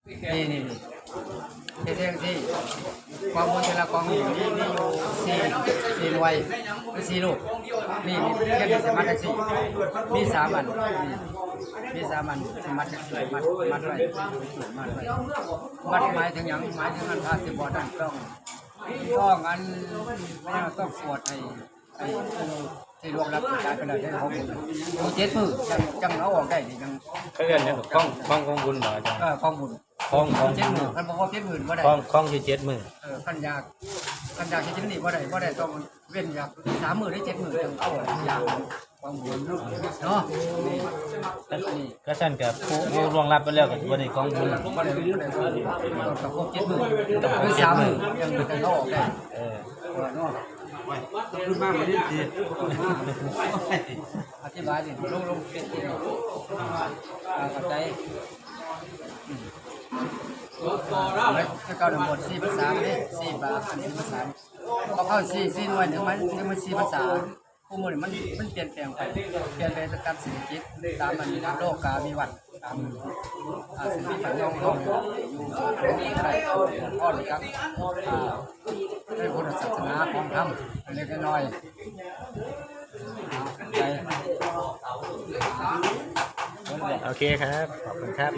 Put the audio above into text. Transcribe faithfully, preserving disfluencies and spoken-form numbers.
นี่นี่นี่เฮ็ดจั่งซี่ กองบุญแต่ละกองนี่มีมีอยู่สี่สี่หน่วยหรือสี่ลูก นี่นี่เฮ็ดจั่งซี่มัดจั่งซี่ มีสามอันนี่มีสามอันสิมัดจั่งซี่มัดมัดไว้มัดไว้มัดหมายถึงหยังหมายถึงอันพระสิบวชนั่นต้องต้องอันต้องสวดให้ให้ผู้ที่ล่วงลับจากไปแล้วได้ของบุญอยู่เจ็ดมื้อจั่งจั่งเอาออกได้นี่จั่ง เขาเรียกเนี่ยกองกองกองบุญเหรออาจารย์ เออกองบุญ กองกอง เจ็ดหมื่นคันบ่ครบเจ็ดหมื่นบ่ได้ กองกองอยู่เจ็ดมื้อ เออคันอยากคันอยากเฮ็ดจั่งนี้บ่ได้บ่ได้ต้องเว้นอยากสามมื้อหรือเจ็ดมื้อจั่งเอาอยากของบุญเนาะนี่นี่ ก็ท่านกับผู้ผู้ล่วงลับไปแล้วก็บ่ได้กองบุญ บ่ได้บ่ได้ต้องครบเจ็ดมื้อหรือสามมื้อจั่งจั่งเอาออกได้ เออ เออเนาะ ขึ้นมาวันนี้สิ อธิบายนี่ลงลงเป็นที่นี่อ่าเข้าใจอืมแล้วก็ทั้งหมดสี่ภาษาเด้สี่บาทอันนี้ภาษา พอเข้าสี่สี่หน่วยถึงมันถึงมันสี่ภาษาคู่มือนี่มันมันเปลี่ยนแปลงไป เปลี่ยนไปตามเศรษฐกิจตามมันโลกาวิวัฒน์ตามอ่าสิ่งที่มันต้องต้องอยู่อะไรก็รู้จักอ่าในพุทธศาสนาของธรรมเล็กน้อยอ่าไป โอเคครับ ขอบคุณครับ